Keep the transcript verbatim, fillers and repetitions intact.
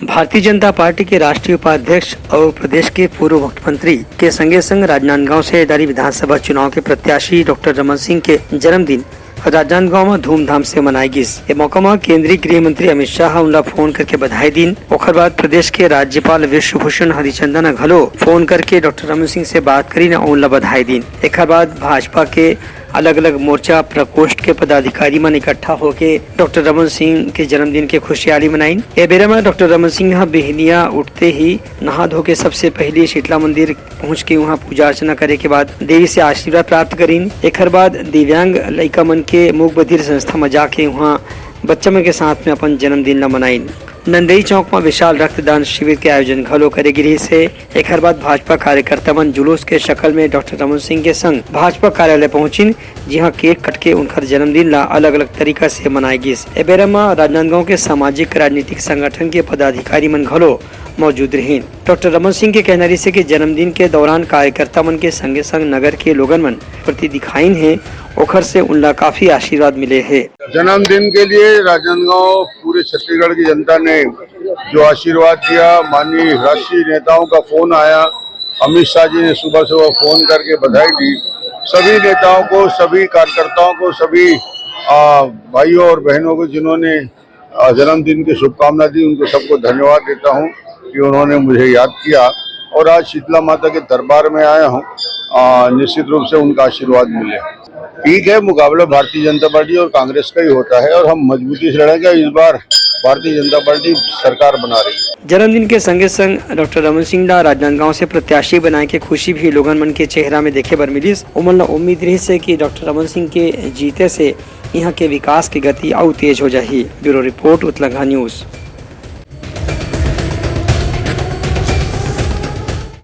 Bharatiya Janata party के राष्ट्रीय उपाध्यक्ष और प्रदेश के पूर्व मुख्यमंत्री के संगे संग राजनांदगांव से दारी विधानसभा चुनाव के प्रत्याशी डॉक्टर रमन सिंह के जन्मदिन राजनांदगांव में धूमधाम से मनाए गिस। ए मौका में केंद्रीय गृह मंत्री अमित शाह ह उनला फोन करके बधाई दीन। ओकर बाद प्रदेश के राज्यपाल विश्वभूषण हरिचंदन ह घलो फोन करके डॉक्टर रमन सिंह से बात करीन और उनला बधाई दीन। एकर बाद भाजपा के अलग-अलग मोर्चा प्रकोष्ठ के पदाधिकारी मन इकट्ठा होके डॉक्टर रमन सिंह के जन्मदिन के खुशियाली मनाइन। ए बेरा म डॉक्टर रमन सिंह ह बिहनिया उठते ही नहा धो के सबसे पहली शीतला मंदिर पहुंच के उहां पूजा अर्चना करे के बाद देवी से आशीर्वाद प्राप्त करीन। एखर बाद दिव्यांग लइका मन के मूक बधिर संस्था म जाके उहां बच्चा मन के साथ में अपन जन्मदिन ल मनाइन। नंदई चौक म विशाल रक्तदान शिविर के आयोजन घलो करे गिरिस हे। एखर बाद भाजपा कार्यकर्ता मन जुलूस के शकल में डॉक्टर रमन सिंह के संग भाजपा कार्यालय पहुंचिन, जिहां केक कट के उनकर जन्मदिन ला अलग-अलग तरीका से मनाए गिस। ए बेरा म राजनांदगांव के सामाजिक राजनीतिक संगठन के पदाधिकारी मन घलो मौजूद रहिन। डॉक्टर रमन सिंह के कहना रिहिस हे कि जन्मदिन के दौरान कार्यकर्ता मन के संगे संग नगर के लोगन मन प्रति दिखाइन हे, ओखर से उनला काफी आशीर्वाद मिले हे। जन्मदिन के लिए राजनांदगांव, पूरे छत्तीसगढ़ की जनता ने जो आशीर्वाद दिया, माननीय राष्ट्रीय नेताओं का फोन आया, अमित शाह जी ने सुबह सुबह फोन करके बधाई दी। सभी नेताओं को, सभी कार्यकर्ताओं को, सभी आ, भाइयों और बहनों को जिन्होंने आ, जन्मदिन की शुभकामना दी, उनको सबको धन्यवाद देता हूँ कि उन्होंने मुझे याद किया और आज शीतला माता के दरबार में आया हूँ। आ, निश्चित रूप से उनका आशीर्वाद मिले। ठीक है, मुकाबला भारतीय जनता पार्टी और कांग्रेस का ही होता है और हम मजबूती से लड़ेंगे। इस बार भारतीय जनता पार्टी सरकार बना रही है। जन्मदिन के संगे संग डॉक्टर रमन सिंह ला राजनांदगांव से प्रत्याशी बनाए के खुशी भी लोगन मन के चेहरा में देखे बर मिलिस। ओमन ला उम्मीद रहिस हे कि डॉक्टर रमन सिंह के जीते से इहां के विकास के गति अउ तेज हो जाही। Bureau report, Utlangha news.